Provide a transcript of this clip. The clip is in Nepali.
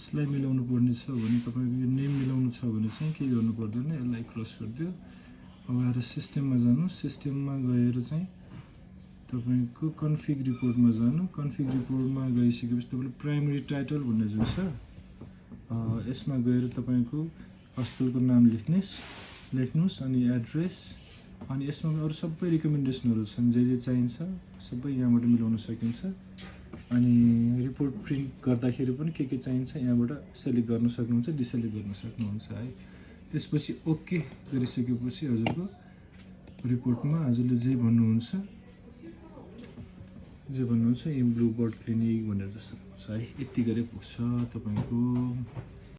यसलाई मिलाउनु पर्ने छ भने तपाईँको यो नेम मिलाउनु छ भने चाहिँ के गर्नु पर्दैन, यसलाई क्रस गरिदियो। अब आएर सिस्टममा जानु, सिस्टममा गएर चाहिँ तपाईँको कन्फिग रिपोर्टमा जानु। कन्फिग रिपोर्टमा गइसकेपछि तपाईँले प्राइमरी टाइटल भन्ने जुन छ यसमा गएर तपाईँको हस्पिटलको नाम लेख्नुहोस् अनि एड्रेस, अनि यसमा अरू सबै रिकमेन्डेसनहरू छन्, जे चाहिन्छ सबै यहाँबाट मिलाउन सकिन्छ। अनि रिपोर्ट प्रिन्ट गर्दाखेरि पनि के चाहिन्छ यहाँबाट सेलेक्ट गर्न सक्नुहुन्छ, डिसेलेक्ट गर्न सक्नुहुन्छ है। त्यसपछि ओके गरिसकेपछि हजुरको रिपोर्टमा हजुरले जे भन्नुहुन्छ इम्प्रुभ बर्ड क्लिनिक भनेर जस्तो छ है। यति गरे पुग्छ तपाईँको।